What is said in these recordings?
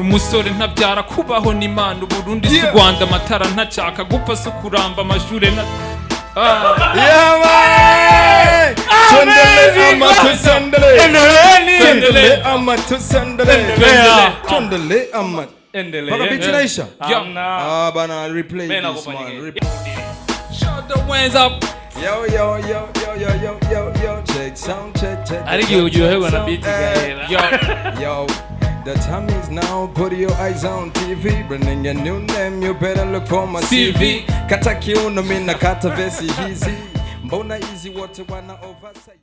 Umusore ntabyara kubaho n'Imana, Uburundi si Rwanda, amatara ntacaka, gupfa si ukuramba, amashure nta Yeah, Tondele ama tusendele. Tondele ama tusendele. Tondele ama. Endelea. Mpaka beat inaisha? Hamna. Ah bana, replay Mimi this nakupa man. nyingine. Replay. Shut the hands up. Yo yo yo yo yo yo yo yo, check sound, check check. Ariko check, uryoherwa check na beat sound. igahera. Yo. Yo, the time is now, put your eyes on TV. Bringing a new name, you better look for my CV. CV. Kata kiuno mina kata vesi hizi. Mbona hizi wote wana oversight.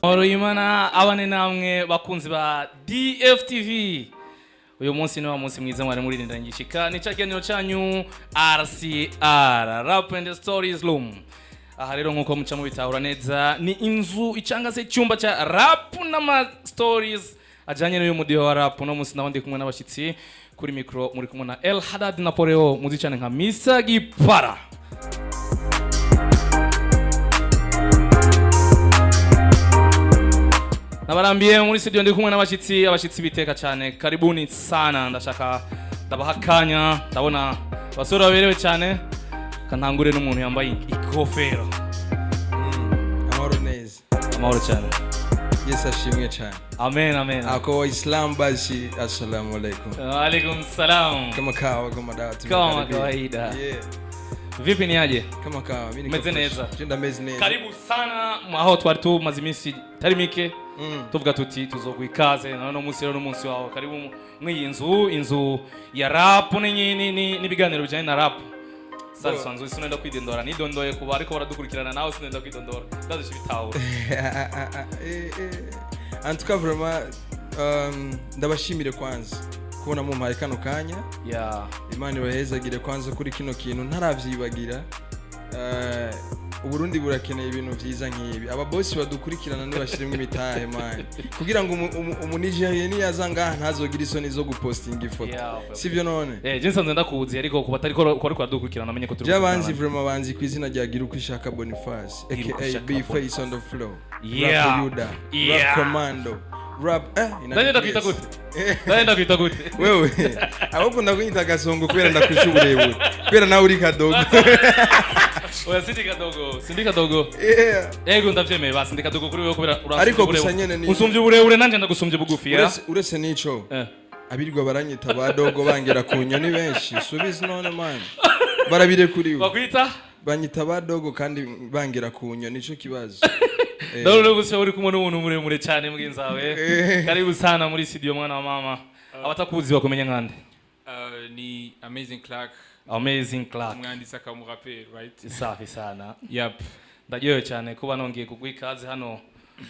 Mahoro y'Imana abane namwe bakunzi ba DFTV. Uyu munsi ni wa munsi mwiza mwari murindira ngishika, ni ca kiganiro canyu RCR, Rap and Stories Room. Aha rero nkuko muca mubitahura neza, ni inzu icanga se icyumba ca rap n'ama stories ajanye n'uyu mudiho wa rap. Uno munsi naho ndi kumwe n'abashitsi kuri micro, muri kumwe na El Haddad Napoleo, muzi cane nka Misa Gipara. Nabarambiye muri studio ndi kumwe n'abashitsi, abashitsi biteka cyane. Karibuni sana, ndashaka ndabaha akanya, ndabona abasore baberewe cyane. Kantangure n'umuntu yambaye ikofero. Amahoro neza. Amahoro cyane. Yesu ashimwe cyane. Amen, amen. Ako Waislamu basi, assalamu alaikum. Wa alaikum salam. Kama kawa, kama dawa, Kama tumekaribia. kawaida. Yeah. Vipi, ni aje? Kama kawa, mimi niko Meze fresh. neza. Je, ndameze neza. Karibu sana aho twari tumaze iminsi itari mike tuvuga tuti tuzoguha ikaze, none uno munsi rero n'umunsi wawe. Karibu mw'iyi nzu, inzu ya rap n'ibiganiro bijyanye na rap. Sasa sanzwe sinenda kwidondora, nidondoye kuba ariko baradukurikirana, nawe sinenda kwidondora, ndazisha ibitahura. Eh, eh. En tout cas vraiment, ndabashimire kwanza kubona mumpaye kano kanya. Imana ibahezagire kwanza kuri kino kintu ntaravyibagira. Uburundi burakeneye ibintu vyiza nk'ibi. Ababosi badukurikirana ntibashiremwo imitahe man, kugira ngo umunigeria niyaza ngaha ntazogira isoni zo gupostinga ifoto. Sivyo none? Eh, je nsanzwe ndakuzi, ariko kuba atariko ko ariko baradukurikirana amenye ko turi Jabanzi vraiment banzi ku izina rya Girukwishaka Boniface, Girukwishaka aka B Face on the floor, Yeah. Rap Yuda, Rap Commando, Rap Ndagenda kwita gute? Ndagenda kwita gute? Wewe ahubwo ndakunyita Gasongo kubera ndakurusha uburebure, kubera nawe uri kadogo. Oya, sindi kadogo, sindi kadogo. Ego, ndavyemeye, basi ndi kadogo kuri wewe kubera uransumbya Ariko gusa uburebure. nyene ni- Usumbya uburebure, nanje ndagusumbya bugufi ya. Uretse n'ico, abirirwa baranyita ba dogo bangera ku nyoni benshi, subiza none man, barabirekuriwe. Bakwita? Banyita ba dogo kandi bangera ku nyoni, nico kibazo. Ndabona gusa uri kumwe n'umuntu muremure cyane mugenzi wawe. Karibu sana muri studio, mwana wa mama. Abatakuzi bakumenya nkande? Ni Amazing Clark. Amazing Clark. Umwanditsi akaba umuraperi, right? Safi sana. Yep. Ndaryohewe cyane kuba nongeye kuguha ikaze hano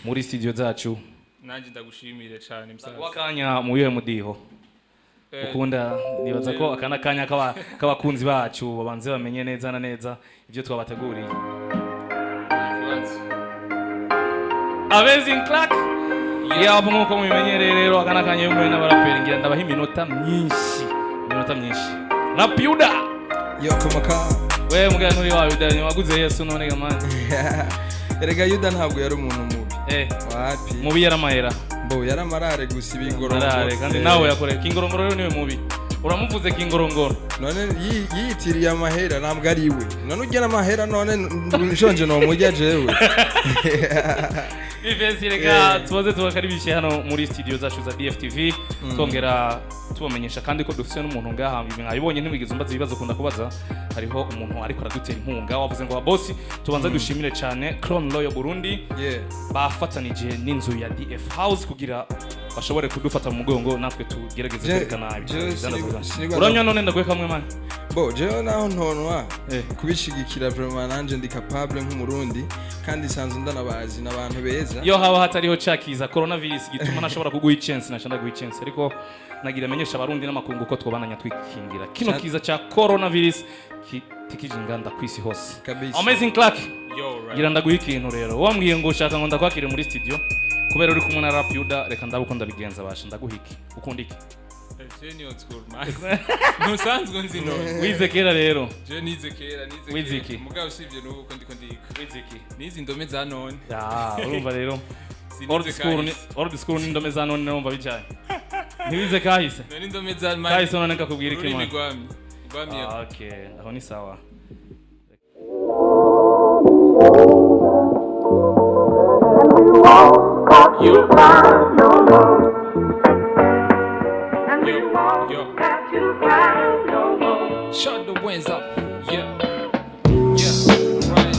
muri studio zacu. Nanjye ndagushimire cyane, musaza. Ndaguha akanya mu yuhe mudiho ukunda? Nibaza ko aka n'akanya k'abakunzi bacu babanze bamenye neza na neza ibyo twabateguriye. Ikibazo. Amazing Clark. Yaba nk'uko mubimenyereye rero, aka n'akanya y'umwe n'abaraperi, ngira ndabaha iminota myinshi, iminota myinshi. Rap Yuda. Yo, kama kawa. We mugana nturi wawe Yuda, ntiwaguze Yesu none gamani? Erega Yuda ntabwo yari umuntu mubi. Wapi. Mubi yaramahera. Mbo yaramarare gusa, ibingorongoro. Arare kandi nawe yakoreye Kingorongoro rero niwe mubi, uramuvuze Kingorongoro. None yiyitiriye amahera, ntabwo ari iwe. None ugena amahera, none nshonje nomurya jewe? Bivesi, reka tubaze tubakaribishe hano muri studio zacu za DFTV, twongera tubamenyesha kandi ko dufite n'umuntu ngaha. Ibi mwabibonye, ntimwigeze umbaza ibibazo ukunda kubaza. Hariho umuntu ariko aradutera inkunga, wavuze ngo babosi tubanze dushimire cyane Crown Royal Burundi, bafatanije n'inzu ya DF House kugira bashobore kudufata mu mugongo natwe tugerageze kwerekana ibidandazwa. Uranywa none ndaguhe kamwe man? Bo jewe naho ntonwa, kubishigikira vraiment nanje ndi capable nk'umurundi, kandi sanzwe ndanabazi n'abantu beza. Iyo haba hatariho cakiza coronavirus gituma ntashobora kuguha chance, nasha ndaguha chance, ariko nagira amenyesha abarundi n'amakungu ko twobananya twikingira kino kiza ca coronavirus kitikije inganda kwisi hose. Kabisa. Amazing Clark. Yo, right. Ngira ndaguha ikintu rero. Wambwiye ngo ushaka ngo ndakwakire muri studio kubera uri kumwe na Rap Yuda, reka ndabe uko ndabigenza. Basha ndaguha iki? Ukunda iki? Je ni old school man. Ntusanzwe nzi none. Wize kera rero. Je nize kera, nize. Wize iki? Mugabo usibye n'ubu ko ndiko ndiga. Wize iki? Nize indome za none. Ya, urumva rero. Sinize Old school ni kahise. old school ni indome za none, urumva bijanye. Ntiwize kahise. None indome za man. Kahise none kakubwira iki Ururimi man? rwamye. Rwamye. Ah, okay, aho ni sawa. Yo. Yo. Shut the winds up. Yeah. Yeah. Right.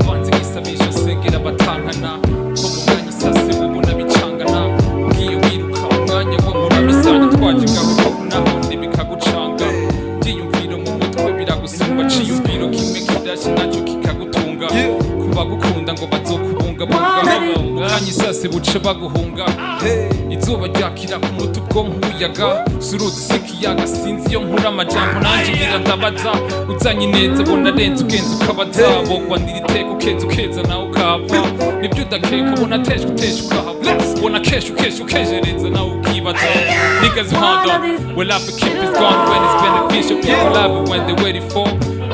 Mvanze ngisabisha sengera batankana ko mu mwanya isase ubona bicangana ugiye wiruka umwanya wo muramisanya twaje gahoro naho ntibikagucanga byiyumviro mu mutwe biragusumba ciyumviro kimwe kidashye nacyo kikagutunga kubagukunda ngo bazokubungabunga mu kanya isase buce baguhunga izuba ryakira ku muti ubwonko umuyaga suruzi si ikiyaga sinzi iyo nkura amajambo nanjye ngira ndabaza uzanye ineza bona arenze ugenza ukabaza bogwanira iteka ukeza ukeza nawe ukahava nibyo udakeka bona ateshwa utesha ukahava bona kesha ukesha ukejereza nawe ukibaza. Niggas hold on, well life keep is gone when it's beneficial, people love it when they're waiting for.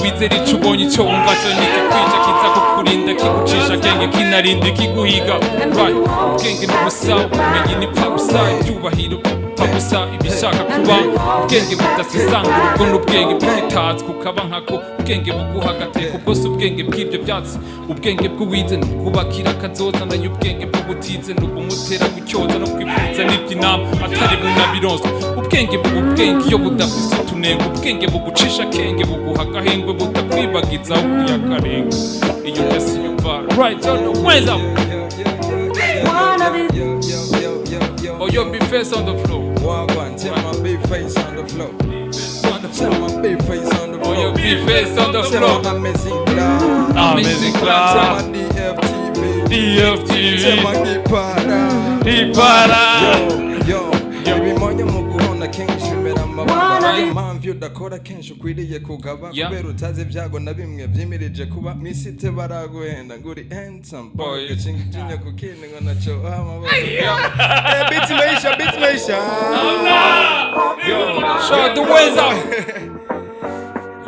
Wizera ico ubonye ico wumva cyo nikikwica kiza kukurinda kigucisha akenge kinarinda ikiguhiga. Right, ubwenge n'ubusa ubumenyi nipfa gusa ibyubahiro bipfa gusa ibishaka kuba ubwenge budasesangura ubwo n'ubwenge bw'igitatswe ukaba nkako ubwenge buguha agateka ubwo si ubwenge bw'ibyo byatsi ubwenge bw'uwize ni ubwubakira akazoza nayo ubwenge bw'ubutize ni ubumutera gucyoza no kwifuza n'iby'inama atari bunabironswa ubwenge bw'ubwenge iyo budafise utunengo ubwenge bugucisha akenge buguha agahengwe butakwibagiza ukuya akarenga iyo ugese yumva. Right on the ways up. Oh, yo, big face on the floor. Wagwan, tell my big face on the floor. On the Tell floor. my big face on the Oh, yo, floor. big face on the Tell floor. my amazing class. Amazing Tell class. my DFTV. Tell DFTV. my Ipara. Ipara. Yo, yo, ibimonyo mu guhona kenshi bimera amababa. Niyo mpamvu iyo udakora kenshi ukwiriye kugaba Yeah. kubera utazi ibyago na bimwe vyimirije kuba mwisite baraguhenda ngo uri handsome boy Boy. gacinga iryinyo ku kindi ngo naco amaboko. Eh, beat maisha, beat maisha. Shut the ways up.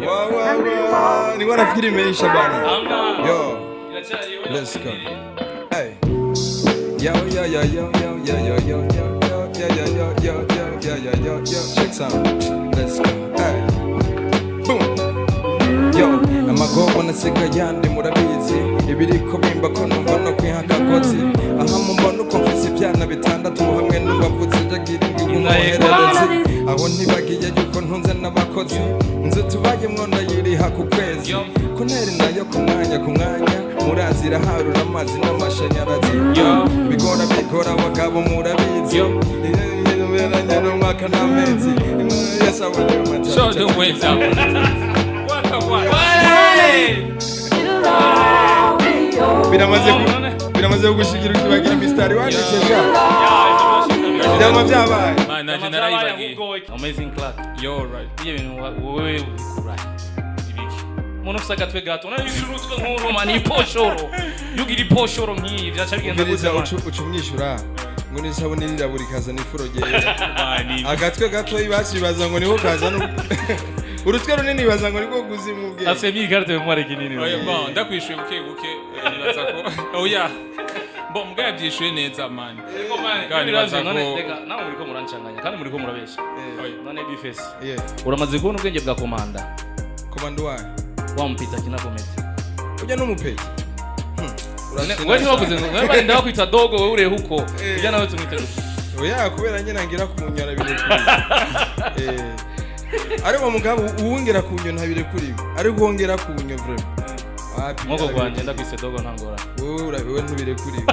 Wa, wa, wa. Nilikuwa nafikiri imeisha bana. Hamna. Yo. Iracyariho. Let's go. Hey. Yo, yo, yo, yo, yo, yo, yo, yo, yo, yo, yo, yo, yo, yo, yo, yo, yo, yo. Check sound. Let's go. Hey. Boom. Yo, amagogo nasiga yandi murabizi ibiriko bimba ko numva no kwiha akagozi aha mumbona uko mfise ivyana bitandatu hamwe n'uwavutse jagira indwi w'umuhererezi aho ntibagiye yuko ntunze n'abakozi inzu tubayemwo ndayiriha ku kwezi Yo. kuneri nayo ku mwanya ku mwanya murazi iraharura amazi n'amashanyarazi Yo. bigora bigora abagabo murabizi Yo. beranye n'umwaka n'amezi Yes, I will do my Shut the ways up. What a what? Biramaze kugushikira ukibagira imisitari wanditse sha byama byabaye. Man, nanje narayibagiye. Amazing Clark. Yo, right. Ibyo bintu wowe ubikura Ibiki. Umuntu ufite agatwe gato none yugira urutwe nk'uru man iposhoro yugira iposhoro nk'iyi byaca bigenda gute Umviriza man? uca umwishyura ngo n'isabune irirabura ikazana ifuro ryera Man, agatwe gato basi bibaza ngo niho kazana urutwe runini bibaza ngo niko kuzima ubwenge. Afite myikarite mu mare kinini. Oya, bon, ndakwishuye buke buke nibaza ko oya. Bon, mbwa yabyishuye neza man. Ariko man, Kandi nibaza nibaza none ko reka nawe muriko murancanganya kandi muriko murabesha. Oya. None bifesi Yeah. uramaze kubona ubwenge bwa komanda Komando wayo wa mpita kina comedy? Ujya n'umupeti. Wewe ntiwavuze ngo wewe barinda bakwita dogo wewe urehe uko Eh. ujya nawe tumwite gute? Oya kubera nyine ngira kunyara birekuriwe ariko mugabo uwongera kunyo ntabirekuriwe ariko wongera kunyo vraiment wapi. Nk'uko rwanjye ndakwise dogo nta ngorane. Wowe wowe ntubirekuriwe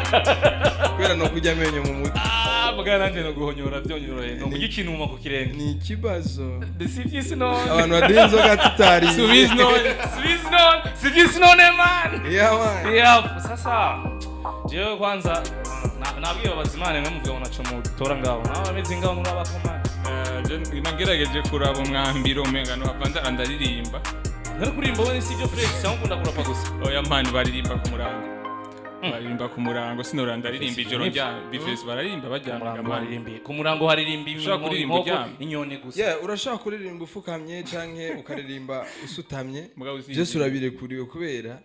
kubera no kurya amenyo mu mutwe. Ah, mbwa nanjye no guhonyora byonyoroheye no kurya ikinuma ku kirenge. Ni ikibazo. Si iby'isi none. Abantu baduha inzoga tutariye. Subiza none. Si iby'isi none, si iby'isi none man. Yeah, man. Yeah, sasa jewe kwanza nabwiye abazimane mwe muvuga ngo naco mutora ngaho nawe ameze ngaho nurabakomana. Je nagerageje kuraba umwambiro umenga no hava ndaririmba. Ntari kuririmba wowe si ibyo fresh cyangwa ukunda kurapa gusa? Oya man, baririmba ku murango. Baririmba ku murango, sinora ndaririmba ijoro rya B-Face, bararirimba baryamye. Baririmba ku murango, haririmba Ushobora kuririmba inkoko, uryamye. inyoni gusa. Yeah, urashobora kuririmba ufukamye canke ukaririmba usutamye. Mugabo usinziriye. Byose urabirekuriwe kubera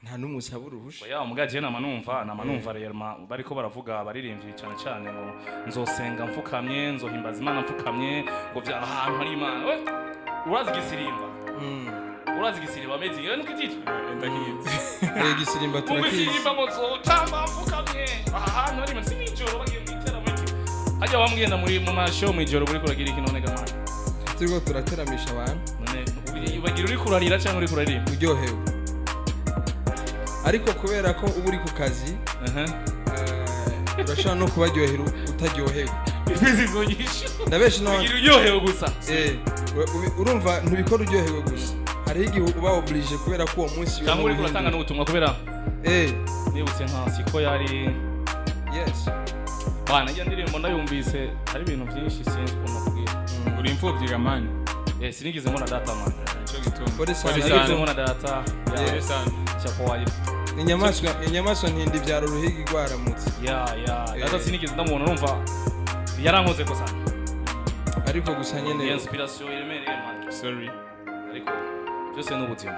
nta n'umwe usaba uruhusha. Oya, muga je nama numva rero bariko baravuga abaririmbyi cyane cyane ngo nzosenga mfukamye, nzohimbaza Imana mfukamye, ngo vya ahantu hari Imana. We urazi igisirimba? Urazi igisirimba amezi yewe nuko ibyitwa? Ndakizi. Eh, igisirimba Mu turakizi. gisirimba ngo nzotamba mfukamye aha hantu hari Imana, si nijoro bagiye mu iteramo iki hajya wamugenda muri mu mashow mw'ijoro buriko uragira iki none gamana? Turiko turateramisha abantu. None bagira uri kurarira cyangwa uri kuraririmba? Uryohewe, ariko kubera ko uba uri ku kazi, urashobora no kubaryohera utaryohewe. Izi izo nyishu. Ndabeshi none? Ugira uryohewe gusa. Eh, urumva ntubikora uryohewe gusa, hariho igihe uba obligé kubera ko uwo munsi Cyangwa uri kuratanga n'ubutumwa kubera nibutse nka siko yari Yes. Bana, iyo ndirimbo ndayumvise hari ibintu byinshi, sinzi ukuntu nakubwira. Uri imfuvyi gamani? Eh, sinigeze mbona data man. Nico gituma. Pole sana. Pole Sinigeze sana. mbona data. Pole sana. Chapo wayi. Inyamaswa ntindi ibyara uruhigi rwaramutse. Ya, data sinigeze ndamubona, urumva yarankoze ko sana. Ariko gusa nyene Ni inspiration iremereye man. Sorry. Ariko byose ni ubuzima,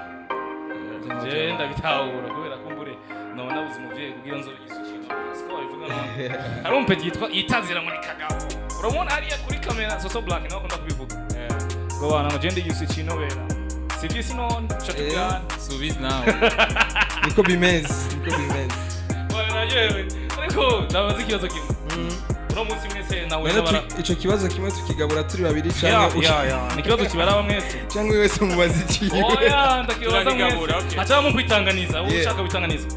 je ndabitahura kubera ko mbure nabona nabuze umuvyeyi kugira nzo igisukino, siko babivuga none. Hari umupeti yitwa yitazira muri Kagabo, uramubona hariya kuri kamera, Soso Black nawe akunda kubivuga ngo bana ngo je ndi igisukino bera si vyisi none chatugana. Subizi nawe. Niko bimeze, niko bimeze. Bana yewe, ariko ndabaza ikibazo kimwe uno munsi mwese nawe. None ico kibazo kimwe tukigabura turi babiri Ya. canke Ya, ni ikibazo kibaraba mwese. canke wese mubaza ikiwe? Oya, ndakibaza mwese. Turabigabura, okay. Hacamo kwitanganiza wowe Yeah. ushaka kwitanganiza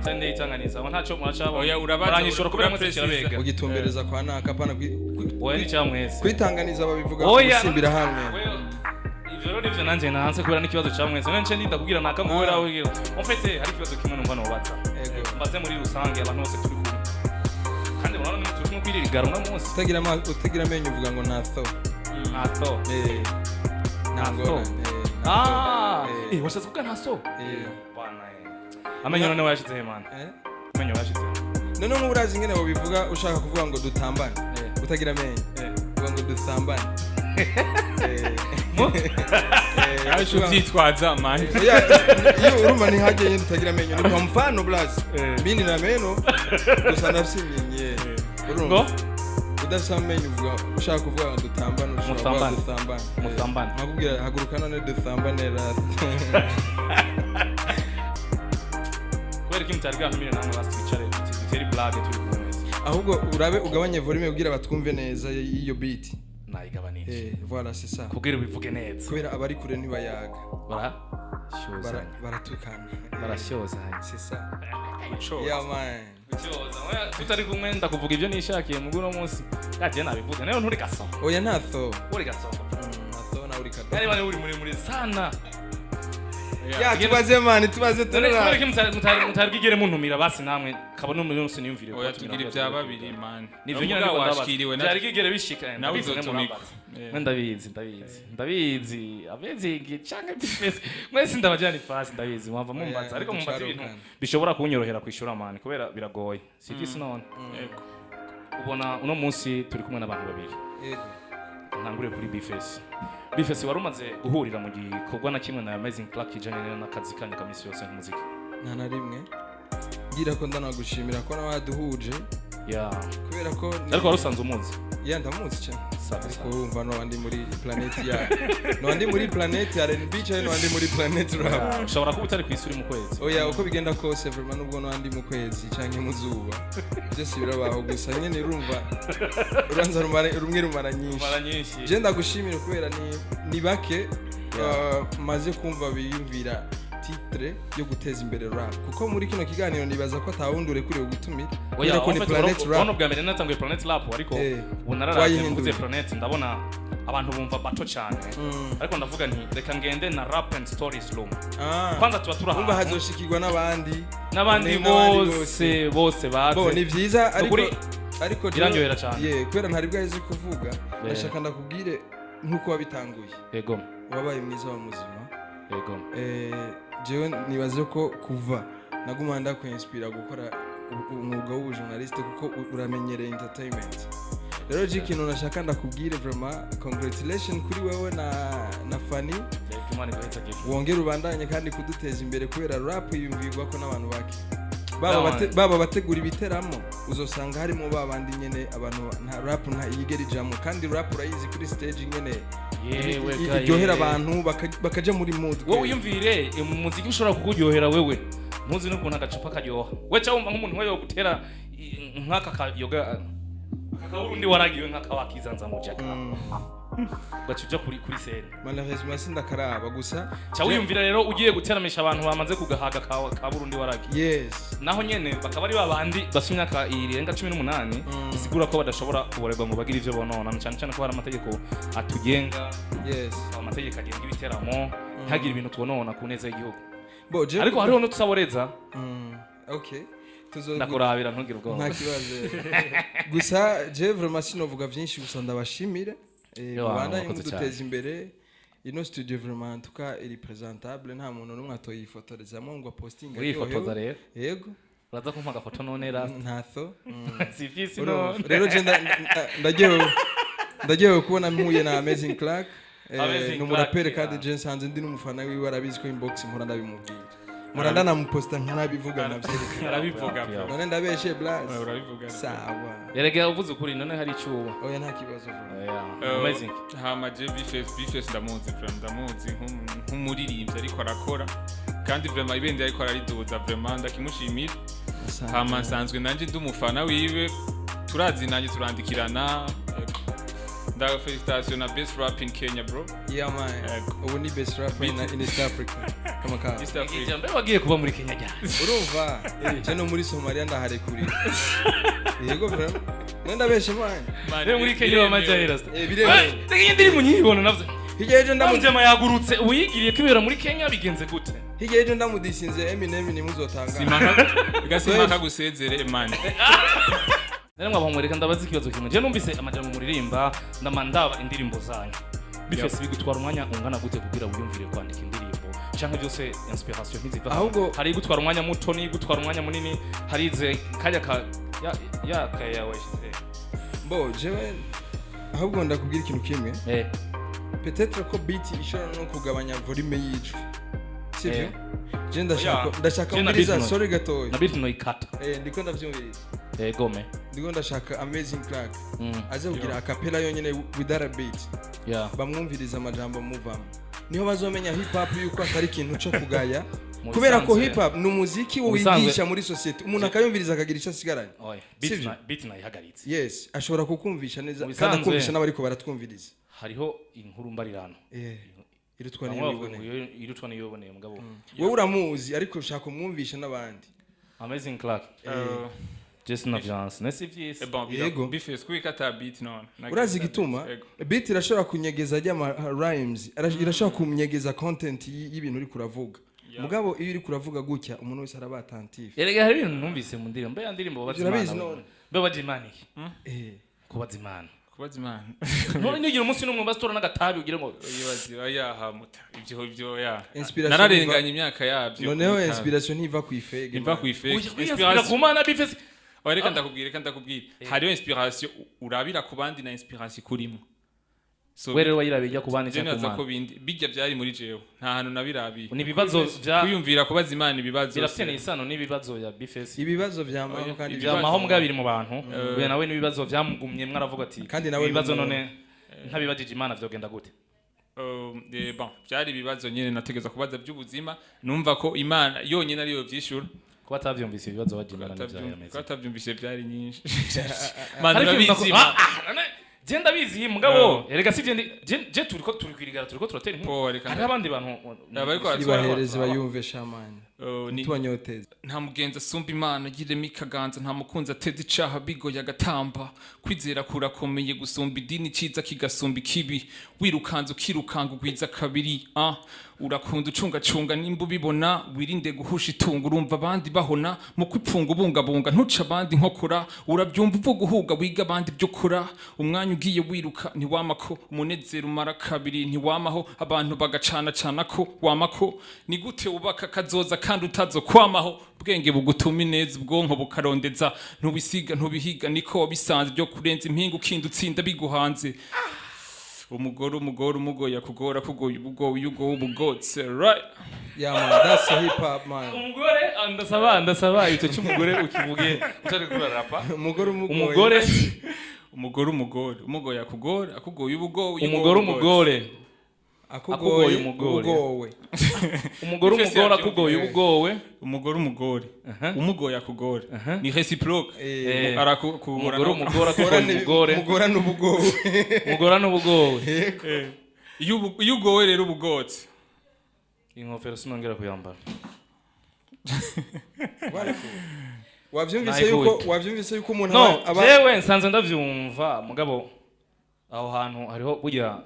cyane itanganiza aho ntacyo muracabo. Oya, urabaza, muranyishura kubera mwese uraprecisa. kirabega. Ugitumbereza kwa naka pana Oya, ni cya mwese. Kwitanganiza babivuga Oya. gusimbira hamwe. Wewe, ivyo rero nivyo nanje nanse kubera n'ikibazo ca mwese, none nce ndinda kugira naka ngo wera wigira. En fait, hari ikibazo kimwe numva nobaza. Ego. Mbaze muri rusange abantu bose turi kumwe, kandi murabona ni turi kumwe kwirigara uno munsi. Utagira amenyo uvuga ngo nta tho. Nta so. Eh, nta Nta ngorane. tho. Eh, nta Ah. tho. Eh. Eh, washatse kuvuga nta so. Eh. Bana, eh, amenyo none wayashize he man? Eh? Amenyo wayashize he? None nk'ubu urazi ingene babivuga ushaka kuvuga ngo dutambane utagira amenyo? Uvuga ngo dusambane. Eh. Eh, Aje uvyitwaza man. Oya, iyo urumva ntihajye nyine utagira amenyo, ni kwa mfano blas. Mimi nina meno gusa ndafise inyenye, urumva? Ngo Udafise amenyo uvuga, ushaka kuvuga ngo dutambane, ushobora kuvuga Musambane. dusambane. Musambane. Nkakubwira haguruka none dusambane ra. Kubera ko mutari bwantumire namwe basi twicare dutere blague turi kumwe mwese. Ahubwo urabe ugabanye volume kugira batwumve neza y'iyo beat. Nayigabanije. Eh, voilà, c'est ça. Kugira ubivuge neza. Kubera abari kure ntibayaga. Barashyozanya. Baratukana. Barashyozanya. C'est ça. Ucoza. Yeah man. Gusyoza. Oya, tutari kumwe ndakuvuga ibyo nishakiye mu uno munsi yagiye nabivuga nayo nturi gasongo. Oya, ntatho. Uri gasongo. Ntatho nawe uri kado. Yari bane uri muremure sana. Ya, tubaze man, tubaze. None kubera Turara. ko mutari bwigere muntumira basi namwe kaba n'umuntu wese niyumvire Oya, kubatumira. tugira ibya babiri man. Nivyo nyine. Muga Ariko ndabaza. washikiriwe Byari bwigere bishika? Nawe Ndabizi mwe uzotumikwa. murambaza. Yeah. Mwe ndabizi, ndabizi, ndabizi abezingi canke bifese mwese ndabajyana ifasi, ndabizi mwava mumbaza. Oya, Ariko mumbaza ibintu ducarukana. bishobora kunyorohera kwishura man, kubera biragoye si vyisi none. Yego. Ubona uno munsi turi kumwe n'abantu babiri. Yego. Ntangure kuri B-Face. B-Face, wari umaze guhurira mu gikorwa na kimwe na Amazing Clark kijanye n'akazi kanyu ka misi yose nk'umuziki? Nta na rimwe. Ngira ko ndanagushimira ko nawe waduhuje kubera ko Ariko wari usanzwe umuzi? Ya, ndamuzi cyane. Safi. Ariko Safi. urumva no ndi muri planet ya no ndi muri planet ya R&B cyane, no ndi muri planet rap. Yeah, ushobora kuba utari ku isi, uri mu kwezi. Oya, uko bigenda kose vraiment, nubwo no ndi mu kwezi canke mu zuba, byose birabaho, gusa nyene urumva uranza rumara rumwe rumara nyinshi. Mara nyinshi. Je ndagushimira kubera ni bake maze kumva biyumvira titre yo guteza imbere rap, kuko muri kino kiganiro nibaza ko atawundi urekuriwe gutumira Oya, kubera ko ni planet urabona rap. ubwa mbere natanguye Planet Rap, ariko ubu nararavye Wayihinduye. mvuze Planet ndabona abantu bumva bato cyane, ariko ndavuga nti reka ngende na Rap and Stories Room. Ah. Kwanza tuba turi Umva, ahantu hazoshikirwa n'abandi. N'abandi bose bose Bo ni baze. vyiza, ariko ariko Birandyohera cyane. Ye, kubera ntari bwaheze kuvuga, ndashaka ndakubwire nk'uko wabitanguye. Yego. Wabaye mwiza wa muzima. Yego. Jewe nibaze ko kuva Naguma ndakwinspira gukora umwuga w'ubujournaliste kuko uramenyereye entertainment. Rero je ikintu nashaka ndakubwire, vraiment congratulation kuri wewe na Fanny. Imana iguhezagire. Wongere ubandanye kandi kuduteza imbere, kubera rap yumvirwa ko n'abantu bake baba Yeah, man. baba bategura ibiteramo, uzosanga harimo ba bandi nyene abantu nta rap nta yigera ijamo, kandi rap urayizi kuri stage nyene Yewe ga iryohera ye. abantu bakaja muri mood. Wowe wiyumvire umuziki ushobora kukuryohera wewe, ntuzi n'ukuntu agacupa karyoha. We ca wumva nk'umuntu we yogutera nk'aka kayoga akakaburundi waragiwe nk'aka wakizanza mu jaka, ugaca uja kuri scène. Malheureusement sindakaraba gusa. Ca wiyumvira rero ugiye guteramisha abantu bamaze kugahaga ka Burundi waragiye, naho nyene bakaba ari babandi bafite imyaka irenga 18, bisigura ko badashobora kuborerwa ngo bagire ivyo bonona, cyane cyane ko hari amategeko atugenga, amategeko agenga ibiteramo, ntihagire ibintu twonona ku neza y'igihugu. Bo je Ariko hariho n'utusaboreza. Okay, tuzo Ndakurabira, ntugire ubwoba. Nta kibazo. Gusa je vraiment sinovuga vyinshi, gusa ndabashimire. Yo, Mubandanye mwakoze muduteza imbere. Ino studio vraiment en tout cas iri présentable, nta muntu n'umwe atoyifotorezamo ngo apostinge. Urifotoza Aryohewe. rero? Yego. Uraza kumpa agafoto none rasta? Ntatho. Si vyisi Urumva? none. Rero je ndaryohewe kubona mpuye na Amazing Clark. Amazing Ni umuraperi Clark, kandi je nsanze ndi n'umufana wiwe, arabizi ko inbox mpora ndabimubwira, mpora ndanamuposta nkanabivuga navyerekana. Arabivuga, bro. None ndabeshe, Blas? Urabivuga. Sawa. Erega uvuze ukuri, none hari icuba. Oya, nta kibazo vuba. Yeah, amazing. Hama je Bface ndamuzi vraiment, ndamuzi nk'umuririmbyi ariko arakora, kandi vraiment ibendera ariko arariduza, vraiment ndakimushimira. Asante. Hama nsanzwe nanje ndi umufana wiwe, turazinanye, turandikirana. Nda félicitation na best rap in Kenya, bro. Yeah man. Yego. Ubu ni best rapper in East Africa. Kama kawa. East Africa. Ijambo wagiye kuba muri Kenya ryari? Urumva? Je no muri Somalia ndaharekuriye. Yego vraiment. None ndabeshe, man? Man, Rero muri Kenya biremewe. bamaja rasta. Biremewe. Reka iyi ndirimbo nyibona navyo. Hirya y'ejo ndamu Ndamujema yagurutse uyigiriye kwibera muri Kenya, bigenze gute? Hirya y'ejo ndamudisinze Eminem, nimuzotanga. Simaka gasimaka gusezere, man. Rero mwabahumureka, ndabaza ikibazo kimwe. Je numvise amajambo muririmba, ndama ndaba indirimbo zanyu. Bifese bigutwara umwanya ungana gute kugira wiyumvire kwandika indirimbo? Canke byose inspiration ntiziva? Hari igutwara umwanya muto n'igutwara umwanya munini, hari ize kajya ka ya ya kaya washyize. Bo jewe ahubwo ndakubwira ikintu kimwe. Peut-être ko beat ishobora no kugabanya volume y'ijwi. Sivyo? Eh. Je ndashaka Oya. ndashaka Je na umviriza beat no. sorry gatoya. Na beat no ikata. Ndiko ndavyumviriza. Gome. Ndiko ndashaka Amazing Clark aze kugira acapella yonyene without a beat. Bamwumviriza amajambo amuvamo, niho bazomenya hip hop yuko atari ikintu cyo kugaya, Mu kubera ko bisanzwe- hip hop ni umuziki Mu bisanzwe- wigisha muri société, umuntu akayumviriza akagira icyo asigaranye. Oya, beat Sivyo? na beat nayihagaritse. Yes, ashobora kukumvisha neza Mu kandi bisanzwe- akumvisha n'abariko baratwumviriza. Hariho inkuru mbarirano. Irutwa Bamwe niyo bavuga ngo wiboneye. Irutwa niyo wiboneye, mugabo. Wowe uramuzi, ariko ushaka umwumvisha n'abandi. Amazing Clark. Jason na Viance. Nesi vyisi. Bon, Yego. Bface kubika ata beat none. Urazi igituma? Yego. Beat irashobora kunyegeza ajya ama rhymes, irashobora kunyegeza content y'ibintu uri kuravuga. Mugabo iyo uri kuravuga gutya, umuntu wese araba attentif. Erega hari ibintu numvise mu ndirimbo. Mbe ya ndirimbo babaza Ivyo urabizi Imana. none? Mbe babaza Imana iki? Kubaza Imana. Kubaza Imana. None nigira umunsi n'umwe basitora n'agatabi ugira ngo Yibaza oya hamuta ivyo ya. Inspiration Nararenganye imyaka yabyo. Noneho inspiration ntiva ku ifege. Imva ku ifeke. Inspira ku Mana, Bface. Oya, reka ndakubwira, reka ndakubwira. Hariho inspiration urabira ku bandi na inspiration kurimo. So We rero wayirabiye ijya ku bandi je cyangwa ku naza ko Mana? bindi bijya byari muri jewe, nta hantu nabirabiye. Ni ibibazo vya Kwiyumvira kubaza Imana ibibazo. Birafitanye isano n'ibibazo ya Bface. Ibibazo vya maho Oya, kandi ibibazo- Vya maho mbwa biri mu bantu. Uyu nawe n'ibibazo vyamugumye mwaravuga ati Kandi nawe ibibazo ni umuntu. none ntabibajije Imana vyogenda gute? Bon, byari ibibazo nyine nategeza kubaza by'ubuzima, numva ko Imana yonyine ariyo vyishura. Kuba atavyumvise ibibazo bajya Imana nivyo. Ko atabyumvise byari nyinshi, man. Ariko Urabizi, ah, ah, none je ndabizi, mugabo erega si je je turiko turi kwirigara, turiko turatera inkuru. Po, reka Hariho abandi bantu Abariko Ibahereze bayumve shamani. Tubanyoteze. Nta mugenzi asumba Imana yirema ikaganza, nta mukunzi ateza icaha bigoye agatamba. Kwizera kurakomeye gusumba idini, ciza kigasumba ikibi. Wirukanza ukirukanga ugwiza kabiri. Ah, urakunda ucungacunga nimba ubibona, wirinde guhusha itungo urumva abandi bahona. Mu kwipfunga ubungabunga, ntuce abandi nkokora. Urabyumva uvuga uhuga, wiga abandi ibyo ukora. Umwanya ugiye wiruka ntiwamako, umunezero umara kabiri ntiwamaho, abantu bagacana cana ko wamako. Ni gute wubaka kazoza kandi Kandi utazokwamaho. Ubwenge bugutuma ineza, ubwonko bukarondeza. Ntubisiga, ntubihiga, niko wabisanze. Byo kurenza impinga, ukinda utsinda biguhanze. Umugore, umugore, umugoye akugora, kugoye ubugowe, iyo ugowe ubugotse, right? Yeah man, that's a hip hop, man. Umugore, ah, ndasaba icyo cy'umugore ukivuge utari kurarapa. Umugore, umugoye. Umugore. Umugore, umugore, umugoye akugora, akugoye ubugowe, iyo Umugore, ugowe. Umugore. Akugoye. Akugoye umugore. Ugowe. Umugore, Ifesi umugore yabyo. akugoye ubugowe. Umugore, umugore, umugoye akugora, ni réciproque. Arakugora. Umugore, umugore akugoye umugore. Umugora n'ubugowe. Umugore n'ubugowe. Iyo ugowe rero ubugotse. Inkofero sinongera kuyambara. Wavyumvise Nayikuye. yuko, wavyumvise yuko umuntu No. aba Jewe nsanzwe ndavyumva, mugabo aho hantu hariho burya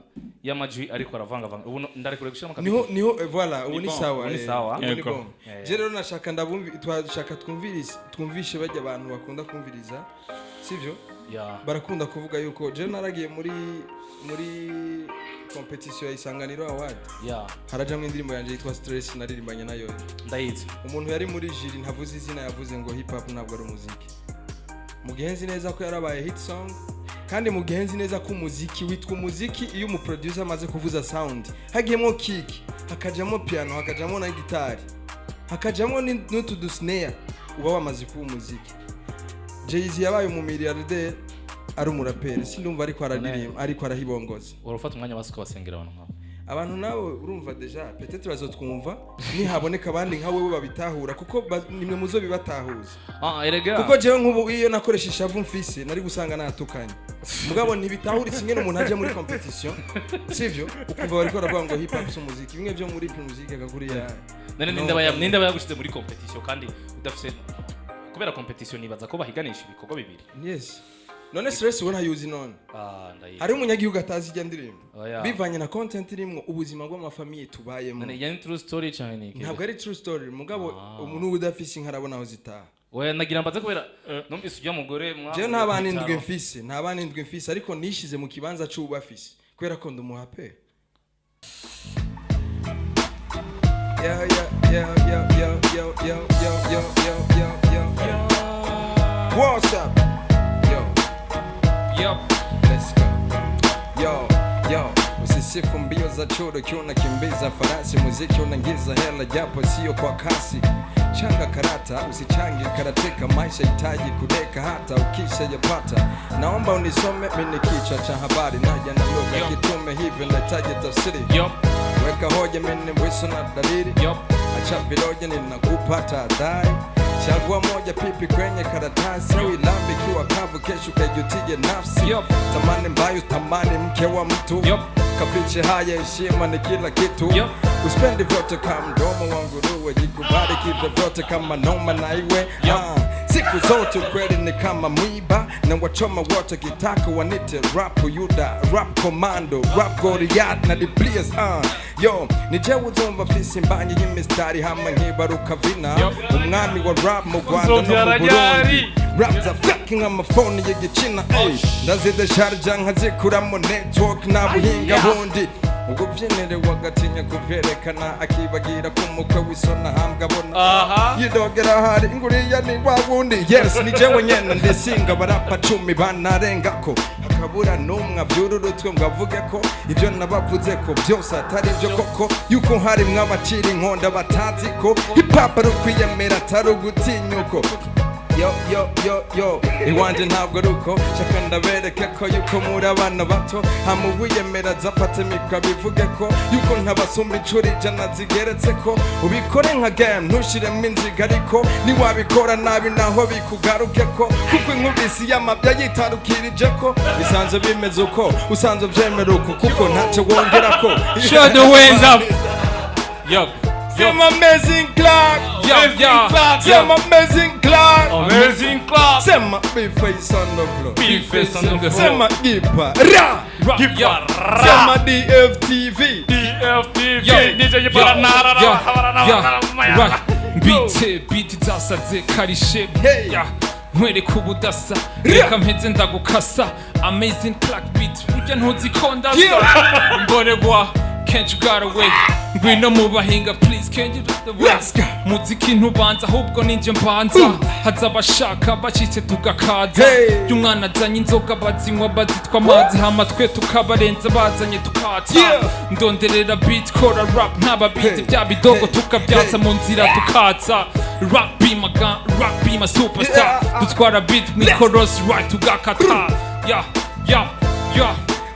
iyo amajwi ariko aravangavanga, ubu ndarekure gushiramo kabiri. Niho voilà, ubu ni Bon, sawa. Ubu ni sawa. Ubu ni Yego. bon. Je rero nashaka ndabumvi, twashaka twumvirize, twumvishe bajya abantu bakunda kumviriza, sivyo? Ya. Barakunda kuvuga yuko je naragiye muri competition ya Isanganiro Award, harajamwo indirimbo yanje yitwa Stress, naririmbanye nayo. Ndayizi. Umuntu yari muri jury, ntavuze izina, yavuze ngo hip hop ntabwo ari umuziki, mu gihe nzi neza ko yarabaye hit song, kandi mu gihe nzi neza ko umuziki witwa umuziki iyo umuproducer amaze kuvuza sound, hagiyemo kick, hakajamo piano, hakajamo na gitari, hakajamo n'utu dusnare, uba wamaze kuba umuziki. Jay-Z yabaye umumiliyarderi ari umuraperi, sindumva ariko araririmba, ariko arahibongoza. Urafata umwanya wasi ukabasengera abantu nkabo. Abantu nawe urumva déjà peut-être bazotwumva nihaboneka abandi nka wewe babitahura, kuko nimwe muzo bibatahuza. Ah, erega. Kuko jewe nk'ubu iyo nakoresha ishavu mfise, nari gusanga natukanye, mugabo ntibitahuritse ingene umuntu aje muri competition, sivyo? Ukumva bariko baravuga ngo hip hop si umuziki, bimwe byo muri music akakuriya. None No. ninde aba yagushize muri competition kandi udafise? Kubera competition nibaza ko bahiganisha ibikorwa bibiri. Yes, none Stress we ntayuzi none? Ah, ndayizi. Hari umunyagihugu atazi ijya ndirimbo? Oya. Bivanye na content irimwo, ubuzima bw'amafamiye tubayemo. None yani true story cyane ni iki? Ntabwo ari true story, mugabo umuntu udafise inka arabona aho zitaha. Oya, nagira mbaze kubera numvise ujya mugore Jewe nta bana indwi mfise, nta bana indwi mfise, ariko nishize mu kibanza c'uwubafise kubera ko ndi umuhape. Yeah, yo, yo, yo, yo, yo, yo, yo, yo, yo, yo. What's up, yo? Yup. Let's go. Yo, yo, usisifu mbio za churo ukiwa unakimbiza farasi. Muziki unaingiza hela japo sio kwa kasi. Changa karata, usichange karateka. Maisha hitaji kudeka hata ukisha yapata. Naomba unisome, mimi ni kichwa cha habari. Naja na lugha Yo. kitume, hivyo nahitaji tafsiri. Yup. Weka hoja, mimi ni mwiso na dalili. Yup. Acha viroja, ninakupa tahadhari. Chagua moja, pipi kwenye karatasi au ilambe ikiwa kavu, kesho kaijutie nafsi. Yup. Tamani mbayo, tamani mke wa mtu. Yup. Kafiche haya, heshima ni kila kitu. Yup. Uspendi vyote kama mdomo wa nguruwe, jikubali kivyo vyote kama noma na iwe. Ah, siku zote ukweli ni kama mwiba na wachoma wote, kitaka wanite rap Yuda, rap commando, rap Goliath na the players. Yo, ni jewe uzumva mfise imbanyi y'imistari hama nkibaruka vina. Yup. Umwami wa rap mu Rwanda no mu Uzovyara Burundi. ryari? Rap za fucking amafoni y'igicina, ey, ndazidesharja nkazikuramo network na buhinga bundi. Ubwo byinire wagatinya kuvyerekana, akibagira ko umukwe w'isona hambwa abona. Yidogera hari inguriya ni wa wundi. Yes, ni jewe nyene ndisinga barapa 10 banarengako, hakabura n'umwe avyura urutwe ngo avuge ko ivyo nabavuze ko byose atari byo koko, yuko harimwo abacira inkonda batazi ko hip hop ari ukwiyemera, atari ugutinyuko. Yo, yo, yo, yo, iwanje ntabwo ari uko. Shaka ndabereke ko yuko muri abana bato, hama uwiyemera azafate mikoro abivuge ko yuko ntabasumba inshuro 100 zigeretse ko. Ubikore nka game, ntushiremo inziga, ariko niwabikora nabi naho bikugaruke ko, kuko inkubisi y'amabya yitarukirije ko bisanzwe bimeze uko usanzwe uvyemera uko, kuko ntacyo wongera ko. Show the hands up. Yup. Sema Amazing Clark. Yup, yeah. Sema Amazing Clark. Amazing Clap. Sema Big Face on the floor. Big Face on the floor. Sema Gipa Ra. Yup. Sema DFTV. DFTV. Yo, DJ. yo, yo, right. Bite biti zasaze karishe. Hey. Ya, nkwereka ubudasa, reka mpeze ndagukasa. Amazing Clark beat, burya ntuzikonda. Yeah. Mboregwa. Can't you got away? Ngwino mu bahinga, please, can't you the way? Let's go. Muziki ntubanza, ahubwo ninjye mbanza. Haza abashaka bashyitse tugakaza. Hey. Y'umwana azanye inzoga bazinywa bazitwa amazi, hama twe tukabarenza bazanye tukatsa. Ndonderera beat, kora rap ntababizi. Hey. Bya bidogo Hey. tukabyatsa Hey. mu nzira tukatsa. Rap be my gun, rap be my superstar. Dutwara beat mwikoros right tugakata. Yeah.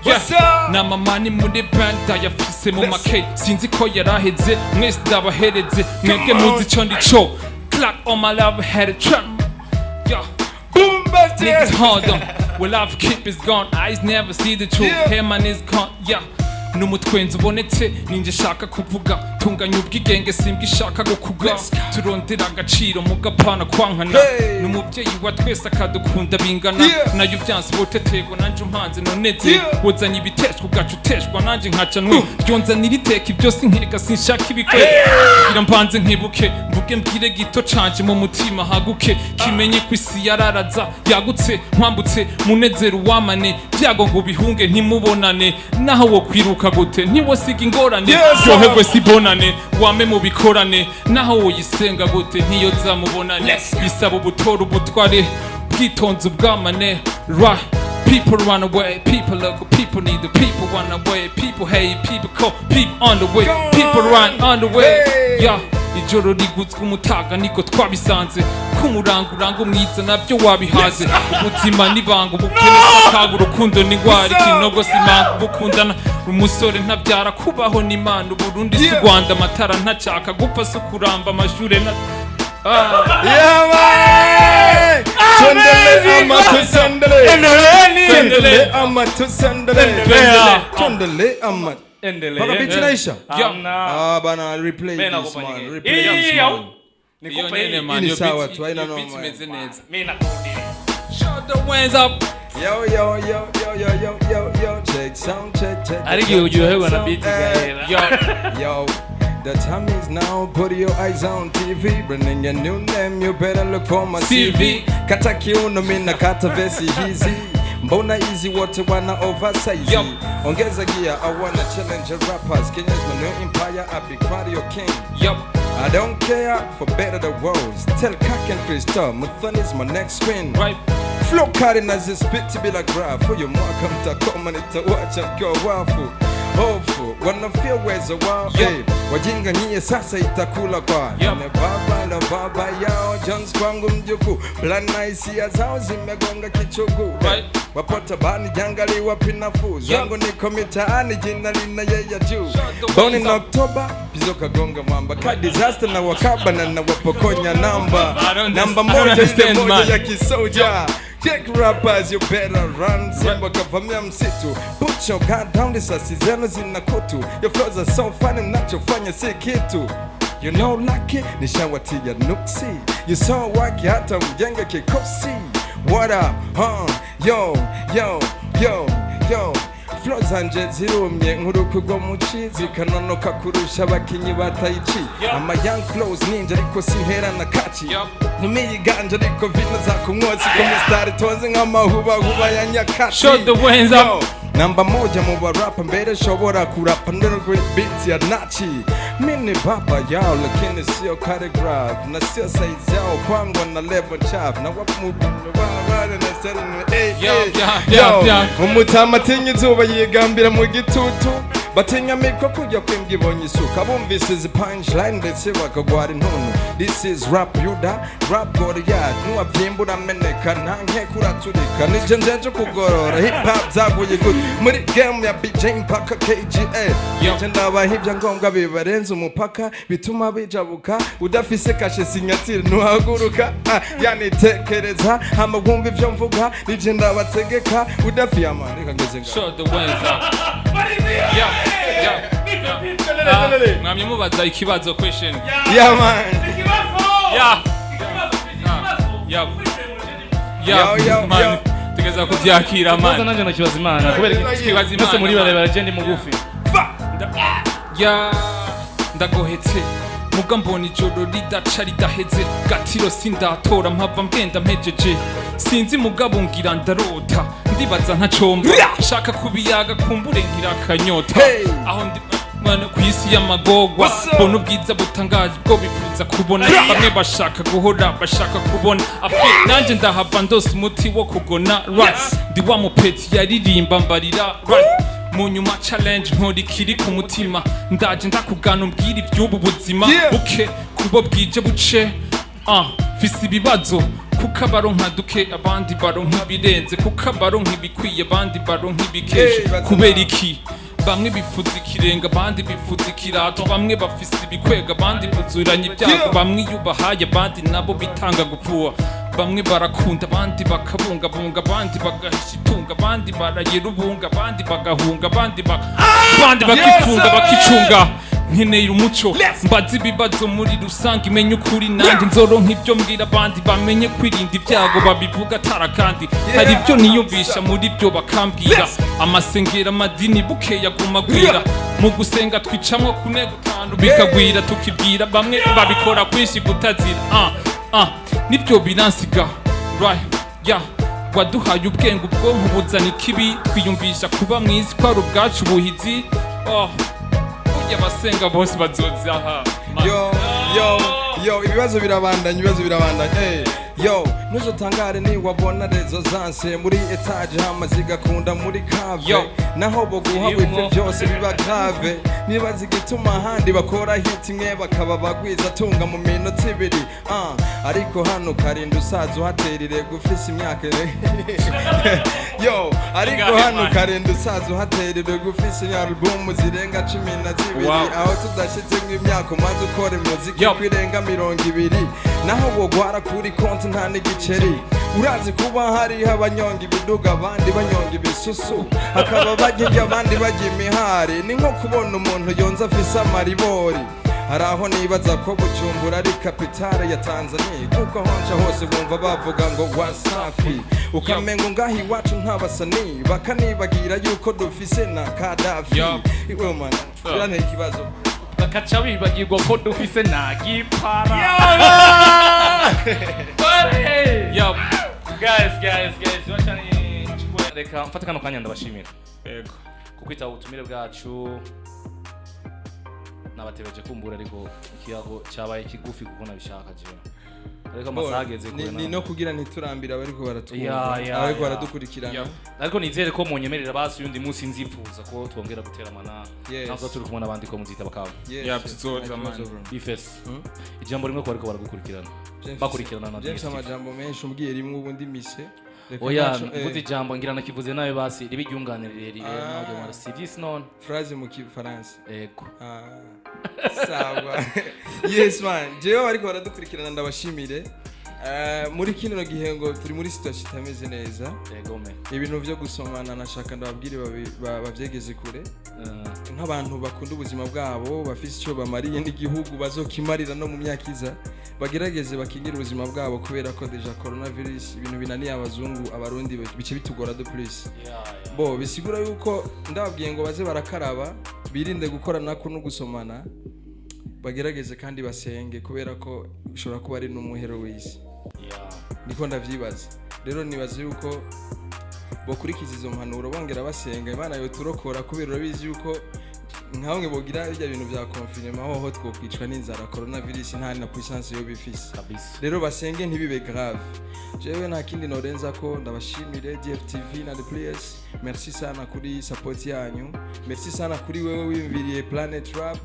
What's up? Namamani muri band yafise mu make, sinzi ko yaraheze, mwese ndabahereze mwebwe muzi ico ndico. Clap on my love had a trap, yeah. Boom, Niggas hold on. Well, life keep is gone. Eyes never see the truth. Yeah. Hey, man is gone. Yeah. N'umutwenzi ubonetse ninjye shaka kuvuga, tunganya ubwigenge simbwa ishaka gukuga, turondera agaciro mu gapana kwankana. Hey. N'umubyeyi wa twese akadukunda bingana. Nayo byanse ubuteterwa nanjye umpanze noneze. Wozanye ibiteshwa ugaca uteshwa nanjye nkaca ntwe ryonzanira iteka ibyo sinkeka, sinshaka ibikwega kugira mbanze nkibuke mvuge mbwire gito canje mu mutima haguke, kimenye ko isi yararaza yagutse, nkwambutse munezero wamane byago ngo bihunge ntimubonane, naho wo kwiruka gute ntiwosiga ingorane. Ryoherwe sibonane wame mu bikorane, naho woyisenga gute ntiyo zamubonane, bisaba ubutora ubutware bwitonze ubwamane. Right. People run away, people look, people need the people run away, people hate, people call, people on the way, Go people on. run on the way. Hey. Yeah, ijoro rigutswe umutaga niko twabisanze, kumuranga umwiza nabyo wabihaze, ubuzima nibanga, ubukene sakaga, urukundo n'ingwara, What's up? ikinogo simanga, ubukundana umusore ntabyara, kubaho n'Imana, Uburundi si Yeah. Rwanda, amatara ntacaka, gupfa si ukuramba, amashure na ah. Yeah, man. Tondele ama tusendele. Tondele ama tusendele. Endelea. Tondele ama. Endelea. Mpaka beat inaisha? Hamna. Ah, bana, replay Mimi this, nakupa man. nyingine. Replay this, Hii, man. au? Iyo Nikupe nyene hii. man, Hii ni iyo sawa beat- tu, haina iyo noma. beat imeze neza. Mimi nakurudia. Shut the winds up. Yo, yo, yo, yo, yo, yo, yo, yo. Check sound, check, check. Hari igihe check, uryoherwa na sound. beat Eh. igahera. Yo. Yo, the time is now. Put your eyes on TV. Bringing a new name, you better look for my CV. CV. Kata kiuno mina kata vesi hizi. Mbona easy wote wana oversize. Yup. Ongeza gear, I wanna challenge the rappers. Kenya's my new empire, I be your king. Yup. I don't care for better the words. Tell Kak and Crystal, Muthoni is my next queen. Right. Flow kali na zispiti bila graph. Huyu mwaka mtakoma nitauacha mkiwa wafu. Hofu wanafia uwezo wao. Yup. Hey, wajinga nyie sasa itakula kwa Yup. ne baba la baba yao Jones kwangu mjukuu, plan na hisia zao zimegonga kichugu. Right. Wapota bani jangali wapi nafuu zangu, niko mitaani jina lina yeye juu. Shut the Born in winds up. October pizo kagonga mwamba ka disaster na wakaba na nawapokonya namba I don't namba I don't moja ile understand, moja man. ya kisoja. Check rappers, you better run. Simba kavamia msitu. Put your guard down, risasi zenu zina kutu. Your flows are so funny, mnachofanya si kitu. You know lucky, nishawatia nuksi. You so wacky, hata mjenge kikosi. What up, huh? Yo, yo, yo, yo. Flow zanje zirumye nk'uruku rwo mu ci, zikanonoka kurusha abakinyi ba tai chi. Yup. Ama young flows ninja ariko sintera na kaci. Yup. Ntimiyiganje ariko vino zakumwotsi ku misitari tonze nk'amahubahuba ya nyakatsi. Shut the winds up. Yo, namba moja mu barapa mbere nshobora kurapa ndero kuri beat ya Nachi. Mimi ni baba yao lakini sio choreograph na sio size yao, kwangu na level chafu na wapu na sema hey, Yo, hey. yeah, yeah, Yo, yeah. umutama atinya izuba yigambira mu gitutu, batinya mikro kujya kwimbwa ibonye isuka, bumvise izi punchline ndetse bakagwara intuntu. This is rap yuda rap Goliath, nuwavyimbura urameneka nta nkeka uraturika, nije njeje kugorora hip hop zaguye gute muri game ya BJ mpaka KGA. Yo. Nije ndabaha ibyangombwa bibarenze umupaka bituma bijabuka, udafise kashe sinyatire ntuhaguruka. Ah, yani tekereza hama wumva ivyo mvuga, nije ndabategeka udafiyama reka ngeze ngaho. Shut the winds up. Yeah, yeah, yeah. Ah, mwamye mubaza ikibazo, question. Yeah, man. Yeah. Yeah. Yeah, Yo, yo, man. yo. Tugeza kuvyakira, Kwanza man. nanje nakibaza Imana kubera iki Twibaza mwese Imana, muri man. barebare je ndi mugufi. Ya, ndagohetse muga mbona ijoro ridaca ridaheze, gatiro sindatora mpava mbwenda mpejeje, sinzi mugabo ngira ndarota, ndibaza ntacomba, shaka kubiyaga kumbure ngira akanyota. Hey! Aho ndi Mwana ku isi y'amagorwa, mbona ubwiza butangaje bwo bifuza kubona. Bamwe bashaka guhora bashaka kubona afe, nanjye ndahava ndose umuti wo kugona. Right, ndi wa mupeti yaririmba mbarira. Right, mu nyuma challenge nkora ikiri ku mutima, ndaje ndakugana umbwira iby'ubu buzima buke kubo bwije buce. Ah, mfise ibibazo kuko abaronka duke, abandi baronka ibirenze, kuko abaronka ibikwiye, abandi baronka ibikesha. Hey, bazana. Kubera iki bamwe bifuza ikirenga, abandi bifuza ikirato? Bamwe bafise ibikwega, abandi buzuranye ibyago. Bamwe iyo ubahaye, abandi nabo bitanga gupfuha. Bamwe barakunda, abandi bakabungabunga, abandi bagahisha itunga, abandi barayera ubunga, abandi bagahunga, abandi bakifunga, bakicunga. Nkeneye umuco, mbaza ibibazo muri rusange, imenye ukuri, nanjye nzoronka ibyo mbwira abandi, bamenye kwirinda ibyago babivuga atara. Kandi hari ibyo niyumvisha muri byo bakambwira, amasengero, amadini bukeya aguma agwira. Mu gusenga twicamwo kune gutanu bikagwira, tukibwira bamwe babikora kwinshi kutazira. Ah ah, nibyo biransiga. Right, yeah, waduhaye ubwenge, ubwonko buzana ikibi, twiyumvisha kuba mwizi ko ari ubwacu buhizi. Oh, burya abasenga bose bazoza aha. Yo yo yo, ibibazo birabandanya, ibibazo birabandanya. Hey, yo, ntuzotangare niwabona rezo zanse muri étage, hama zigakunda muri cave. Yo. Naho boguha Zirimwo. wife byose biba grave. Nibaza igituma ahandi bakora hit imwe bakaba bagwiza tunga mu minota 2. Ah, ariko hano karinda usaza uhaterire gufise imyaka. Yo, ariko Ingahe, hano man? karinda usaza uhaterire gufise album zirenga 12, aho tudashyizemo imyaka umaze ukora imuziki kwirenga 20, naho wogwara kuri konti nta n'igiceri. Urazi kuba hariho abanyonga ibiduga, abandi banyonga ibisusu, hakaba bajya abandi bajya imihari. Ni nko kubona umuntu yonze afise amaribori. Hari aho nibaza ko Bujumbura ari capitale ya Tanzania, kuko honca hose bumva bavuga ngo Wasafi, ukamengo ngaho iwacu ntabasani, bakanibagira yuko dufise na Kadafi. Iwe mana, biranteye ikibazo. Bakaca bibagirwa ko dufise na gipara. Hey! Yo. Guys, guys, guys, bashani chukue, reka mfate kano kanya ndabashimira Yego. kukwitaba ubutumire bwacu. Nabatebeje kumbura, ariko ikiyago cyabaye kigufi kuko nabishaka jewe, ariko amasaha ageze kure. Ni no kugira ntiturambire abariko baratwumva, Ya, abariko ya. baradukurikirana. Ariko nizere ko munyemerera basi uyundi munsi nzipfuza ko twongera guteramana, nazo turi kumwe n'abandi ko muzita bakaba. Yes, Ya, yes. tuzoza, Nta kibazo, man. bro. Bface, ijambo rimwe ko bariko baragukurikirana, James- bakurikirana na James, DSTV. amajambo menshi umbwiye rimwe ubundi mise. Reka Oya, ntaco, mvuze ijambo ngira nakivuze nawe, basi ribe iryunganire rirerire. Ah. Nawe mara si vyisi none. Phrase mu kifaransa? Ego. Ah, sawa, yes man, jewe bariko baradukurikirana ndabashimire. Muri kino gihe ngo turi muri situation itameze neza, Ego me. ibintu vyo gusomana nashaka ndababwire bavyegeze kure, nk'abantu bakunda ubuzima bwabo, bafise icyo bamariye n'igihugu bazokimarira no mu myaka iza, bagerageze bakingire ubuzima bwabo, kubera ko déjà coronavirus, ibintu binaniye abazungu, abarundi bice bitugora de plus. Yeah. Bo bisigura yuko ndababwiye ngo baze barakaraba, birinde gukoranako no gusomana, bagerageze kandi basenge, kubera ko ushobora kuba ari n'umuhero w'isi. Niko ndavyibaza. Rero nibaza yuko bokurikiza izo mpanuro, bongera basenga, Imana yoturokora, kubera urabizi yuko nka bamwe bogira bijya bintu bya confinement, hoho twokwicwa n'inzara. Coronavirus nta na puissance yo bifise. Kabisa. Rero basenge ntibibe grave. Jewe nta kindi norenza ko ndabashimire DFTV na The Players. Merci sana kuri support yanyu, merci sana kuri wewe wiyumviriye Planet Rap.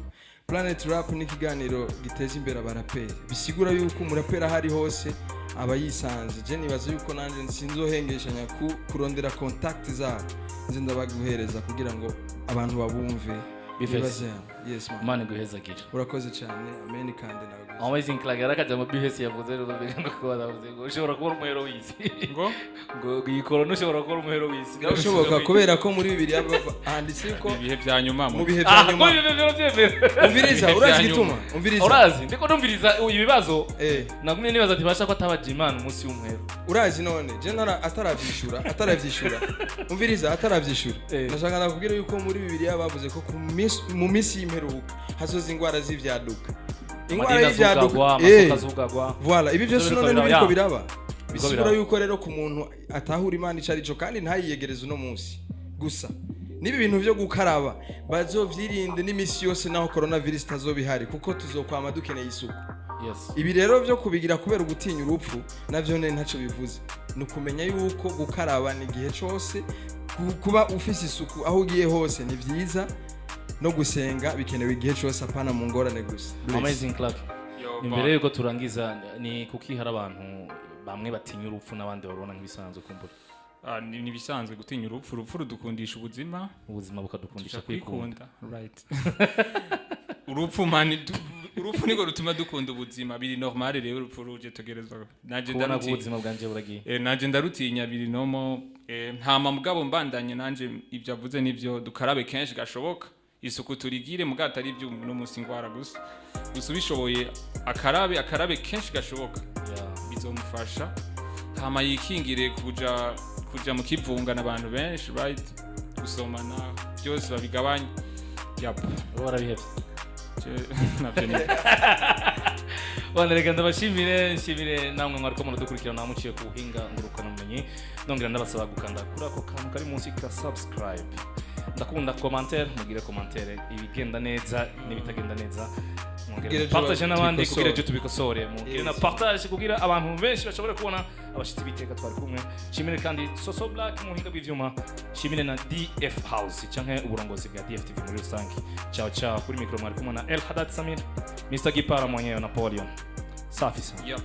Planet Rap ni ikiganiro giteza imbere abaraperi, bisigura yuko umuraperi aho ari hose aba yisanze. Je nibaza yuko nanjye sinzohengeshanya ku kurondera contact zabo, nze ndabaguhereza kugira ngo abantu babumve. Bface. Nibaze. Yes man. Imana iguhezagire. Urakoze cyane, amen, kandi nawe. Amazing Clark yarakaje mu Bface yavuze rero mbega ko baravuze ngo ushobora kubona umuhero w'isi. Ngo? Ngo iyi corona ushobora kubona umuhero w'isi. Birashoboka, kubera ko muri Bibiliya handitse yuko ibihe vya nyuma mu bihe Ah, vya ko nyuma. ibyo byo byemera. Umviriza, Ibihe urazi vya igituma nyuma. umviriza. Urazi ndiko numviriza ibibazo. Nagumye nibaza ati basha ko atabaje Imana umunsi w'umuhero. Urazi none je ntara ataravyishura, umviriza, ataravyishura. Ndashaka nakubwira yuko muri Bibiliya bavuze ko mu minsi y'imperuka hazoza ingwara z'ivyaduka, ingwara Amadini y'ivyaduka. azugagwa, amasoko azugagwa. Voilà, ibi byose Biriko none biraba. ntibiriko biraba? Bisigura biraba. yuko rero ku muntu atahura Imana ico arico kandi ntayiyegereze uno munsi gusa. Niba ibintu byo gukaraba, bazovyirinde n'imisi yose, naho coronavirus itazoba ihari, kuko tuzokwama dukeneye isuku. Ibi rero byo kubigira kubera ugutinya urupfu, navyo ne ntacyo bivuze. Ni ukumenya yuko gukaraba ni igihe cose, kuba ufise isuku aho ugiye hose ni vyiza, no gusenga bikenewe igihe cose, apana mu ngorane gusa. Bless. Amazing Clark. Yo, Imbere yuko turangiza, ni kuki hari abantu bamwe batinya urupfu n'abandi babona nk'ibisanzwe kumbura? Ah, ni ibisanzwe gutinya urupfu. Urupfu rudukundisha ubuzima. Ubuzima bukadukundisha Tuja kwikunda. Kwikunda, right. Urupfu man, urupfu niko rutuma dukunda ubuzima, biri normal. Rero urupfu ruje tegerezwa naje Kubona ko ndarutinya. ubuzima bwanje buragiye. Nanje ndarutinya, biri normal. Ntama mugabo mbandanye nanje ibyo avuze nivyo, dukarabe kenshi gashoboka, isuku turigire, mugabo atari ibyo no munsi ingwara gusa. Gusa ubishoboye akarabe, akarabe kenshi gashoboka, bizomufasha. Hama yikingire kuja mu kivungana abantu benshi, right, gusomana byose babigabanye, yap. Uba warabihevye? Navyo ni Bana, reka ndabashimire, nshimire namwe mwariko muradukurikirana muciye ku buhinga ngurukanabumenyi. Nongera ndabasaba gukanda kuri ako kantu kari munsi ka subscribe. Ndakunda commentaire, mugire commentaire ibigenda neza n'ibitagenda neza, mwongere Kugira ejo partage n'abandi tubikosore. Kugira ejo tubikosore, mugire na partage kugira abantu benshi bashobore kubona abashitsi biteka twari kumwe. Shimire kandi Soso Black mu buhinga bw'ivyuma, shimire na DF House canke uburongozi bwa DFTV muri rusange. Ciao ciao. Kuri micro mwari kumwe na El Hadad Samir, Mr Gipara mwenyewe, Napoleon. Safi sana. Yep.